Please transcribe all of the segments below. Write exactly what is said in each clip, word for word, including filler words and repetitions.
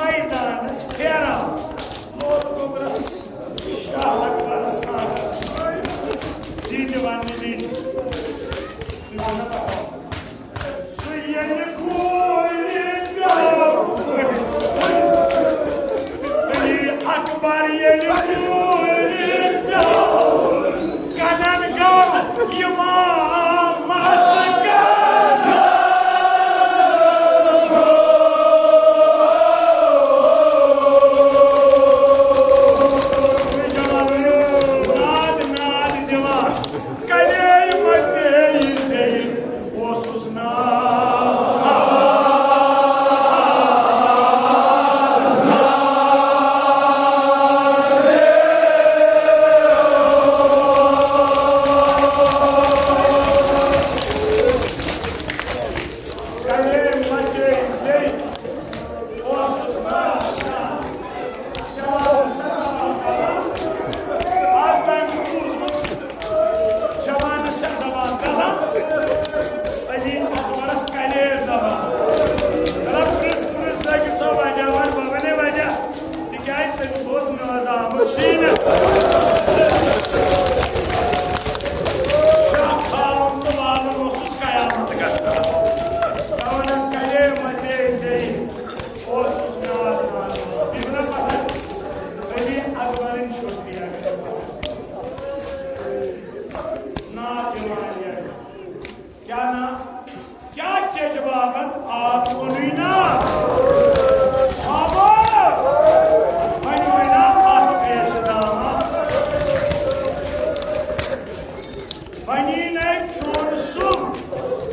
میدانس پھیران، لوٚگ گوٚبرس شاہ اکبرس سان۔ دیٖزِ وننہٕ وِزِ۔ سُہ ییٚلہِ گوٗلہِ پیوٚو، علی اکبر ییٚلہِ گوٗلہِ پیوٚو، کنن گوٚو امامس کن۔ ناد، ناد دِوان۔ کنے مژے زیہِ اوسُس ناو۔ کنے مژے زیہِ اوسُس ناو۔ آز تام چھُ بوٗزمُت، جوانس چھےٚ زبان قلم، علی اکبرس کلے زبان۔ رب پرٛژھ، پرٛژھ زِ کہِ سۄ وجہ وَن، بہٕ وَنے وجہ، تِکیٛازِ تٔمِس اوس نٲز آمُت شیٖنس۔ شاہ کھالُن تہٕ والُن اوسُس قیامت گژھان۔ تَوَے کلے مژے زیہِ اوسُس ناو دِوان۔ یہِ چھُنہ پتہ، علی اکبرٕنۍ چھُ ناو دِوان یہِ۔ کیٛاہ ناو؟ کیٛاہ چیٚچھ بابن آب کوٚنُے نا؟ بابا! وۄنۍ وَنہِ نا اَتھ پیش دامہ۔ بنی نے چون سم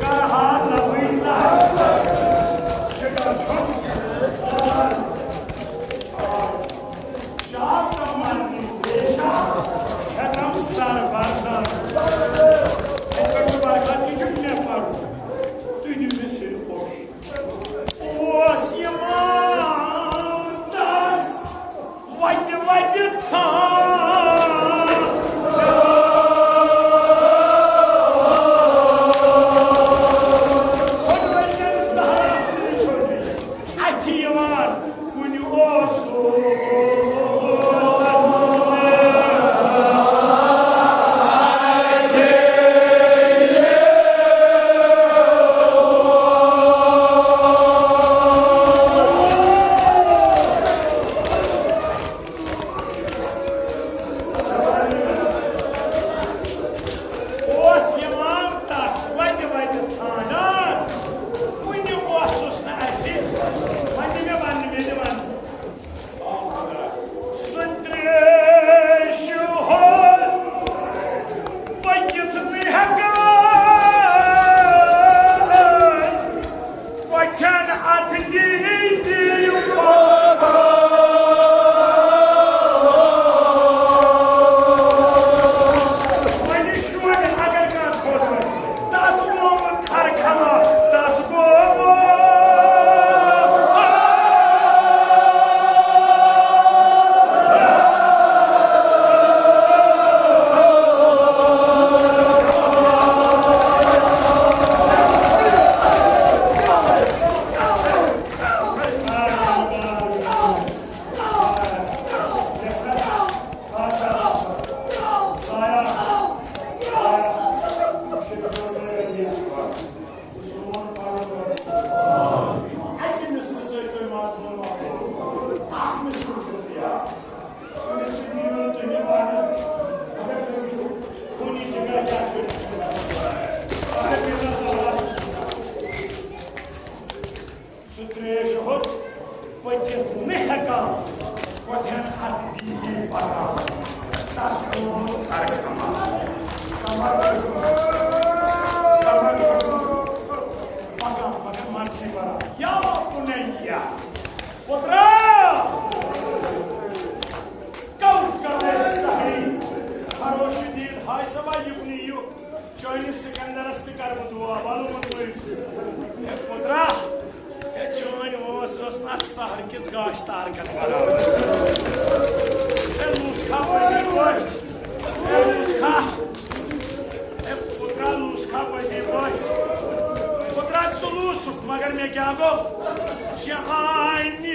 کرہا لبی تاج۔ شکر چھم۔ شاہ کمال کی پیشہ ختم سر برسر۔ ختم برکت کی چھٹنے پر۔ تُہۍ دِیِو مےٚ سر پوش۔ اوس یِوان تس وتہِ وتہِ ژھانٛڈ۔ پھۄلوٕنٮ۪ن سہارس نِش اَتھِ یِوان، کُنہِ اوس۔ اوس یِوان تس وتہِ وتہِ ژھانٛڈان، کُنہِ اوسُس نہٕ اَتھِ۔ وۄنۍ دِ مےٚ وننہٕ، مےٚ دِ وننہٕ۔ سُہ ترٛیشہِ ہُنٛد پٔکِتھ نہٕ ہٮ۪کان۔ کۄٹھٮ۪ن اَتھٕ دی دِیِو۔ وۄنۍ شُرۍ اگر کانٛہہ کھوٚت وۄنۍ، تَس گوٚمُت خرخمہ، تَس گوٚمُت۔ اَکہِ مِثلہٕ سۭتۍ تۄہہِ مَزٕ بوٚنمُت۔ اَکھ مِثلہٕ چھُ تیار۔ سُہ مِثلہٕ دِیِو نہٕ تُہۍ مےٚ پانہٕ۔ مگر تُہۍ وٕچھِو، خوٗنی جِگر کیٛاہ چھُ۔ اگر مےٚ نہ سہلاب چھُ۔ سُہ ترٛیش ہیوٚت پٔکِتھ نہٕ ہٮ۪کان، کۄٹھٮ۪ن اَتھٕ دی دی پَکان۔ تَس گوٚمُت خرخمہ۔ کمر چھُ، کمر چھُ پَکان، مگر مرسی بَران۔ یا بُنَیّا، پُترا! کَوْكَبِ السَّحْرِ، خروشِ دیٖد، ہاے سبا یُکنُے یُک۔ چٲنِس سکندرس تہِ کرٕ بہٕ دُعا، وَلہٕ ووٚن تُہۍ۔ ہے پُترا، ہے چٲنۍ وٲنٛس ٲس نہٕ اَتھ سحر کِس گاشہِ تارکس برابر۔ ہے لوٗس کھا پٔزی پٲٹھۍ، ہے لوٗس کھا، ہے پُترا لوٗس کھا پٔزی پٲٹھۍ۔ پُترا ژٕ لوٗسُکھ، مگر مےٚ کیٛاہ گوٚو؟ چانہِ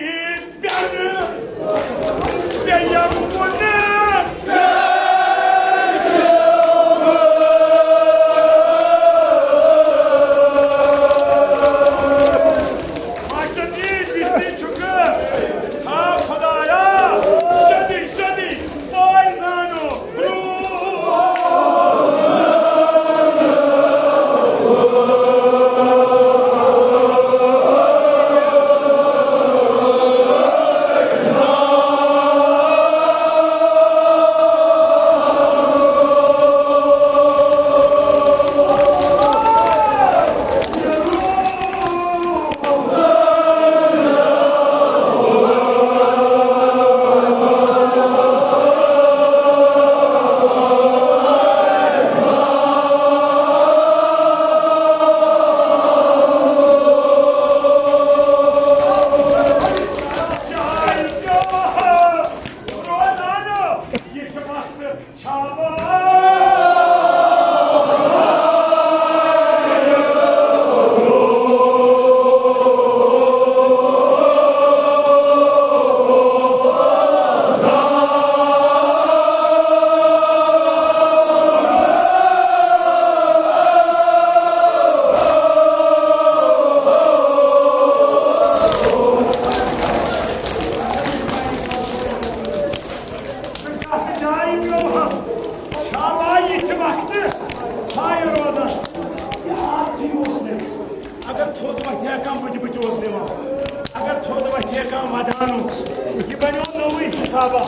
یہِ بنیو نوٚوُے حسابہ۔